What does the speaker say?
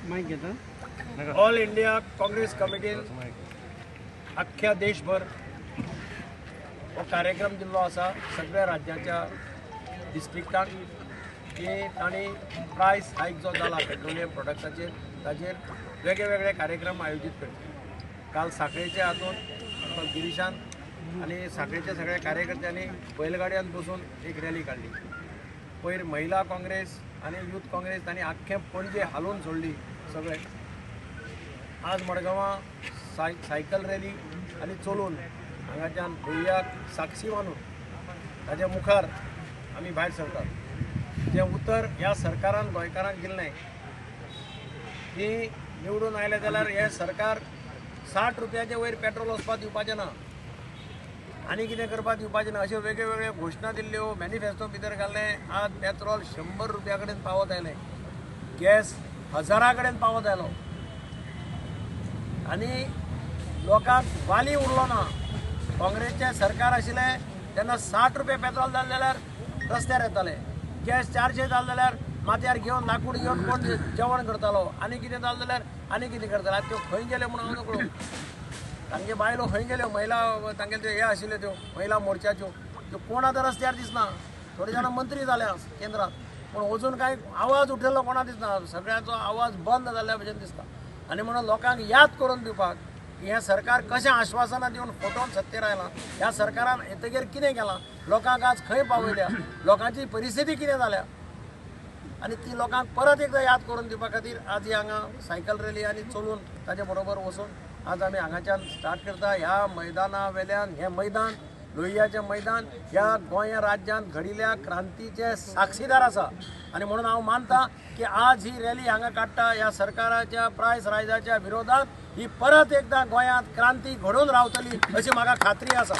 Mic घेता. All India Congress कमिटीन अख्ख्या देशभर हो कार्यक्रम दिल्लो आसा सगळ्या राज्याच्या डिस्ट्रिक्टांक की तांणी प्रायस हायक जो जाला पेट्रोलियम प्रोडक्टाचेर ताजेर वेगळे वेगळे कार्यक्रम आयोजीत करचे. काल साखळेच्या हातून गिरीशान आनी साखळेच्या सगळ्या कार्यकर्त्यांनी बैलगाडयान बसून एक रॅली काडली. पयर महिला काँग्रेस आनी यूथ काँग्रेस तांणी आख्खें पणजे हालोवन सोडली सगळे. आज मडगांवां सायकल रॅली आनी चलोवन हांगाच्यान भुंय्याक साक्षी मानून ताच्या मुखार आमी भायर सरतात. जें उतर ह्या सरकारान गोंयकारांक दिल्लें की निवडून आयलें जाल्यार हें सरकार 60 रुपयाचे वयर पेट्रोल वचपाक दिवपाचें ना आनी कितें करपाक दिवपाचें ना अश्यो वेगळ्यो वेगळ्यो घोशणा दिल्ल्यो, मॅनिफेस्टो भितर घाल्लें. आज पेट्रोल 100 रुपया कडेन पावत आयलें, गॅस 1000 कडेन पावत आयलो आनी लोकांक वाली उरलो ना. काँग्रेसचें सरकार आशिल्लें तेन्ना 60 रुपया पेट्रोल जालें जाल्यार रस्त्यार येताले, गॅस 400 जालें जाल्यार माथ्यार घेवन लाकूड घेवन कोण जेवण करतालो आनी कितें जालें जाल्यार आनी कितें करताले. आतां त्यो खंय गेल्यो म्हूण हांव नकळो. तांगे बायलो खंय गेल्यो, महिला तांगेले त्यो हे आशिल्ल्यो त्यो महिला मोर्चाच्यो त्यो कोण आतां रस्त्यार दिसना. थोडे जाणां मंत्री जाल्या केंद्रात पूण अजून कांय आवाज उठयल्लो कोणा दिसना. सगळ्यांचो आवाज बंद जाल्ल्या भशेन दिसता. आनी म्हणून लोकांक याद करून दिवपाक की हें सरकार कशें आश्वासनां दिवन फटोवन सत्तेर आयलां, ह्या सरकारान येतगीर कितें केलां, लोकांक आज खंय पावयल्या, लोकांची परिस्थिती कितें जाल्या आनी ती लोकांक परत एकदां याद करून दिवपा खातीर आज ही हांगा सायकल रॅली आनी चलून ताजे बरोबर वचून आज आमी हांगाच्यान स्टार्ट करता. ह्या मैदाना वेल्यान, हें मैदान लोहियाचें मैदान ह्या गोंय राज्यांत घडिल्ल्या क्रांतीचे साक्षीदार आसा. आनी म्हणून हांव मानता की आज ही रॅली हांगा काडटा ह्या सरकाराच्या प्रायस रायजाच्या विरोधात ही परत एकदां गोंयांत क्रांती घडोवन रावतली अशी म्हाका खात्री आसा.